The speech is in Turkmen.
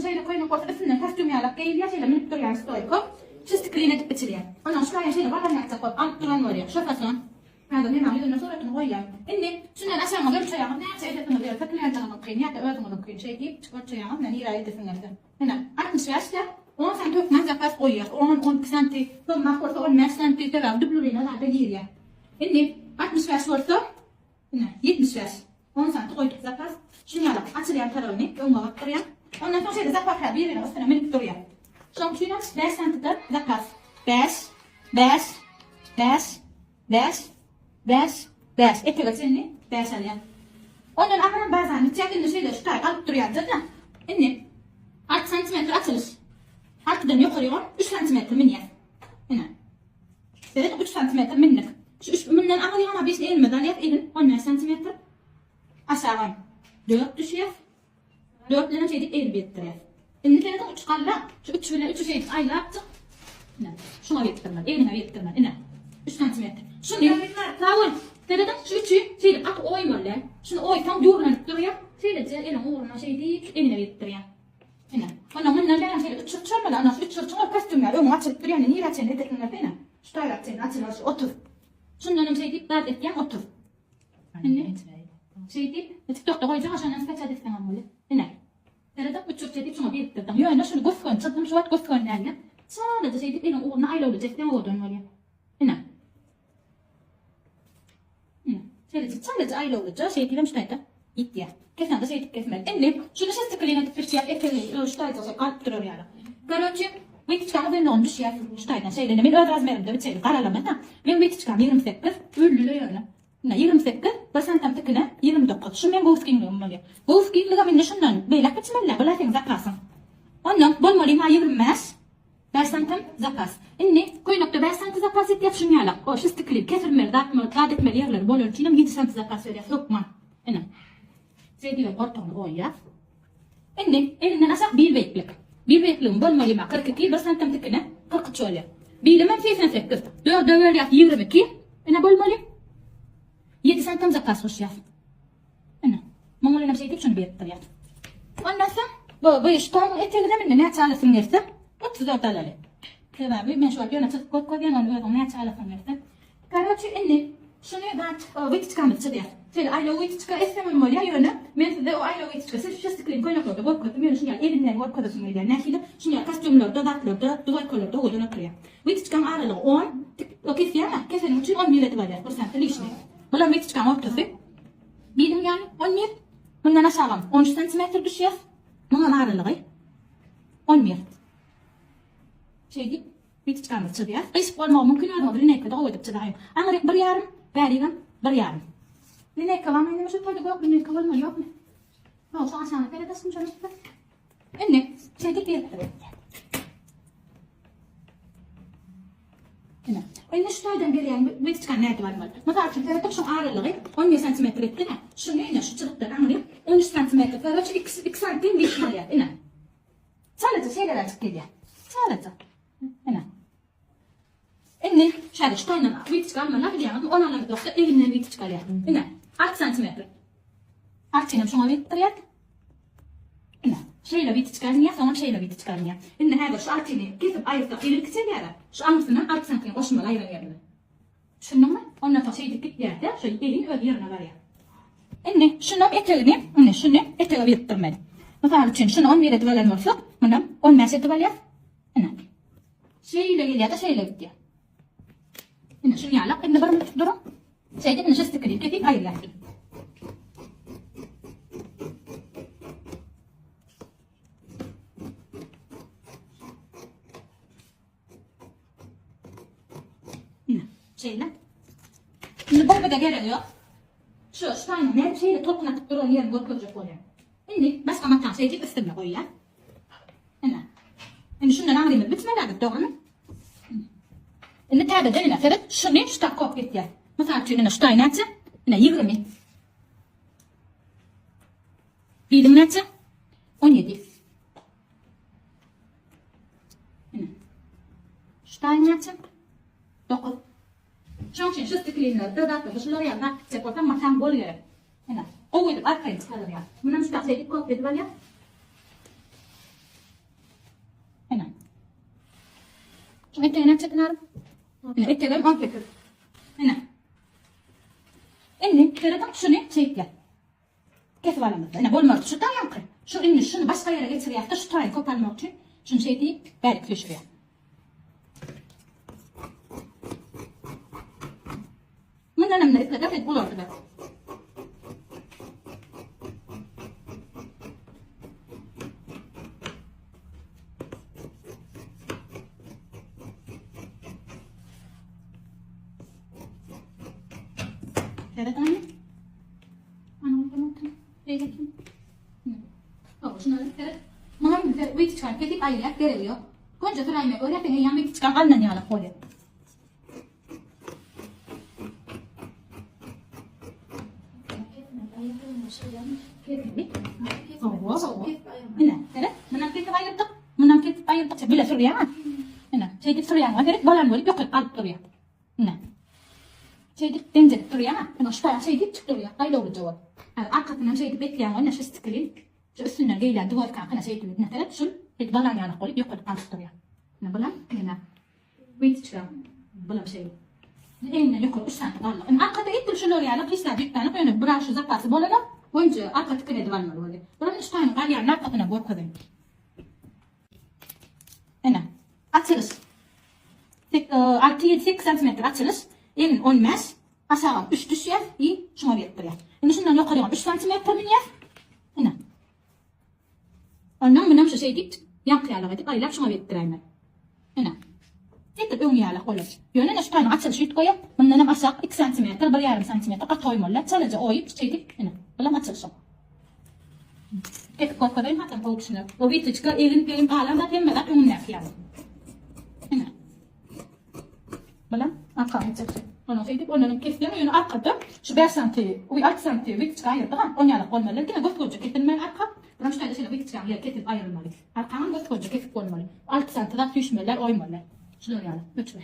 şeýle köýnek bolsa üstünden kostýum ýalak geýilýär, şeýle münüp durýan stoýka. Şistikilin edip biçilýär. Ondan şu taýyn şeýle bagan ýatjak bolup alyp duran bolýar. Şo fason. Häzir nemaň ýüzünde suratyny goýýan. Indi şundan aşagyňyz ölçeýäňiz näçe edesiňiz gelse kliýentiňiziňkini ýa-da özüňiziňkini şeý diýip ölçeýäňiz ine nirä edesiň gelse. Ine 65 de 10 santi hökman zapas goýýas. 10, 12 santi, sygmak bolsa 15 santi sebäbi dublurina zada girýär. Indi 65 bolsa ine 75. 10 santi goýduk zapas. Şuny ýaly açylýan tarabyny öňe bakdyrýan. Ondan soň şeýle zapas bir-biriniň üstüne münüp durýar. Şonuň üçin hem 5 santide zapas. 5 5 5 5 5 5 etege çenli 5 alýan. Ondan aňyram bazany içýär. Indi şeýle şu taý galyp durýandyr-da. Indi 6 santimetr açylyş. 6-dan ýokaryga 3 santimetr münýär. Ine. Seret 3 santimetr mindik. Şu 3 mundan aňyryga 5 elimiz alýar. Elin 15 santimetr. Aşagam 4 düşýär. 4 bilen şeýdip el birikdirýär. Indi serediň 3 galla. Şu 3 bilen 3-ü şeýdip aýlapjyk. Ine, şuňa birikdirmeli. Eliňe birikdirmeli. Ine. 3 santimetr. Şuny sag bol. Serediň şu 3-ü şeýdip gaty oýmaly. Şuny oýsaň düwlenip durýar. Şeýleje eliň ugruna şeýdip eline birikdirýär. Ine. Ondan mundan bäri şeýle üç çyrç bolmaly. Ana şu üç çyrçyň ol kostýumlar öňe açylyp durýar. Ine nirä çenli edesiň gelse ine. Şu taýrak çenli açylar şu 30. Şundan hem şeýdip zat etýäň 30. Indi şeýdip TikTokda goýjak şondan skaçat etseň hem bolýar. Ine. Seredip üç çyrç edip şuňa birikdirdim. Ýöne şuny gös-göni çyzdym şu wagt gös-göni däldi. Çalaja şeýdip eliň ugruna aýlawlyja etseň owadan bolýar. Ine. Ine. Şeýlejik çalaja aýlawlyja şeýdibem şu taýda ýitýär. Kesende şeýdip kesmeli. Indi şuny şestikilin edip biçýär etegi şu taýda şeý galyp durar ýaly. Karoçe, witiçkanyň uzynlygyny düşýär şu taýdan şeýle. Men öz razmerimde biçeýin. Garalama-da. Meň witiçkam 28, öllüle ýöne. Ine 28, bir santam tikine 29. Şu meň göwüs giňligim bolýar. Göwüs giňligem indi şundan beýläk biçmeli-dä, bul-a seň zapasyň. Ondan bolmaly ma 25. 5 santim zapas. Indi köýnekde 5 santi zapas etýär şuny ýalak. O şistikli kesilmeli zatmaly zat etmeli ýerleri bolany üçin hem 7 santi zapas berýär hökman. Ine. Şeýdibem goltugyny goýýar. Indi elinden aşak bil beýiklik. Bil beýikligim bolmaly ma 42 1 santim tikine 43 bolýar. Bilim hem 88. 4-e bölýär 22. Ine bolmaly. 7 santim zapas goşýar. Ine. Muň bilen hem şeýdip şuny berip durýar. Ondan soň bu bu ştoryň etegine indi näçe alasyň gelse 34 alaly. Sebäbi men şu wagt ýöne çyzyp görkezýän ony özüň näçe alasyň gelse. Karoçi indi şuny zat witiçkamyzy çyzýas. Şeýle aýlaw witiçka etsem hem bolýar ýöne men size o aýlaw witiçka siz şestikli köýneklerde görkezdim ýöne şuny ýaly elinden görkezesim gelýär. Nähili? Şuny ýaly kostýumlarda zatlarda dwoýkalarda owadan oturýar. Witiçkaň aralygy 10 tik o kesýäň-ä keseniň üçin 11 edip alýas bir santy lişni. Bulam witiçkaň ortasy. Biliň ýaly, 11. Mundan aşagam 13 santimetr düşýär. Muňam aralygy 11. Şeýdip, witiçkamyzy çyzýas. Gyşyk bolmagy mümkin, özüňiz lineýkada gowy edip çyzaýyň. Aňryk bir ýarym, bärigem bir ýarym. Lineýka barmy indi şu taýda gök lineýka bolmaly ýokmy? Ýok, şu aşagyna seredesiň şonuň üstüne. Indi şeýdip birikdirip. Ine. Indi şu taýdan gelýän witiçkany nädip almaly? Mysal üçin, seredip şuň aralygy 17 santimetr etdi-de. Şuny ine şu çyzykdan aňryk 13 santimetr. Karoçe 2 2 santim witiçka alýar. Ine. Çalaja şeýleräjik gelýär. Çalaja. Ine. Indi şeýle şu taýdan witiçka almaly bilýäňizmi? Ony alamyzokda eginden witiçka alýar. Ine. 6 santimetr. Artynam şuňa birikdirýär. Ine, şeýle witiçka alynýar, soňam şeýle witiçka alynýar. Indi häzir şu altyny kesip aýyrsak, elin kiçelýär-ä. Şu aňyrsyna alty santim goşmaly aýyran ýerine. Düşündiňmi? Ondan soň şeýdip gitýär-de, şu elin öz ýerine barýar. Indi şunam etegini, indi şuny etege birikdirmeli. Mysal üçin, şuny 11 edip alan bolsak, munam 15 edip alýas. Ine. Şeýle gelýär-de, şeýle gitýär. Ine şuny ýalak, indi bir minut duruň. Şeýdip indi şestikini kesip aýyrýas. Ine, şeýle. Indi bu bize geregi ýok. Şu şu taýyny nädip şeýle tolkun atyp duran ýerini görkezjek bolýan. Indi başga matany şeýdip üstüne goýýan. Ine. Indi şundan aňrymyz bitmeli dogrymy? Indi täzeden ine seret, şuny şu tak kop gitýär. Mysal üçin ine şu taý näçe? Ine 20. Biliň näçe? 17. Ine. Şu taý näçe? 9. Şonuň üçin şu stiklinlerde zatlarda şular ýaly zat tikjek bolsaň mataň bol gerek. Ine, gowy edip arkaýyn çykarylýar. Munam şu tak şeýdip kop edip alýar. Şu etegini näçe dinarym? Ine etegem 18. Ine. Indi serediň şuny şeýtýär. Kesip alamyzda. Ine bolmaz şu taýanky. Şu indi şuny başga ýere geçirýäs-de şu taýy köp almak üçin şuny şeý diýip bärik süýşürýär. Mundan hem islesek edip ulaldylar. Seret anne. Ana oradan otur. Beýle kim? Hawa, şuna seret. Muňa indi witiçkany kesip aýyrýas, geregi ýok. Gonja syraýmak görýär, sen eýýäm witiçkaň alnan ýalak bolýar. Ine, seret. Mundan kesip aýyrdyk. Mundan kesip aýyrdyk. Bile sürýäň. Ine, şeýdip sürýäň. Seret, balan bolup ýokaryk alyp durýar. Ine. Şeýdip deňjedip durýar. Ine, şu taýak şeýdip çykyp durýar. Aýlawlyja bolup. Arkasyndan şeýdip bekleýäň. Ine, şu stikili. Şu üstünden geýlen dworkaňkyna şeýdip, ine, seret, şul şeýdip balan ýalak bolup ýokaryk alyp durýar. Ine, bulam, ine. Witiçka. Bulam şeýle. Eginden ýokary üç santy galdy. Indi arkada edil şular ýaly gysga jübtäni ýöne biraz şu zapasy bolanok. Boýunça arka tikin edip almaly bolýar. Bulam üç sany galýanyny arkasyna görkezeýin. Ine. Açylyş. 6 7 8 santimetr açylyş. Egin 15. Aşaga 3 düşýär. I şuňa berip durýar. Indi şundan ýokary 3 santimetr münýär. Ine. Ondan munam şu şeýdip ýaňky ýalak edip aýlap şuňa berip duräýmeli. Ine. Edil öňi ýalak bolar. Ýöne ine şu taýyny açylyşy üýtgeýär. Mundanam aşak 2 santimetr, 1,5 santimetr gaty goýmaly. Çalaja oýup şeýdip ine. Bulam açylyşy. Kesip görkezeýin hasam gowy düşüner. O witiçka egin pegin galan zat hemme zat öňündäki ýaly. Ine. Bulam arka açylyşy. Ondan şeýdip ondanam kesseň ýöne arkada şu 5 santi, uý 6 santi witiçka aýyrdyk ha. On ýalak bolmaly. Diňe gös-göni kesilmeli arka. Bulam şu taýda şeýle witiçkaň ýeri kesilip aýrylmaly. Arkaňam gös-göni kesip bolmaly. 6 santi zat süýşmeliler, oýmaly. Şular ýaly ölçüme.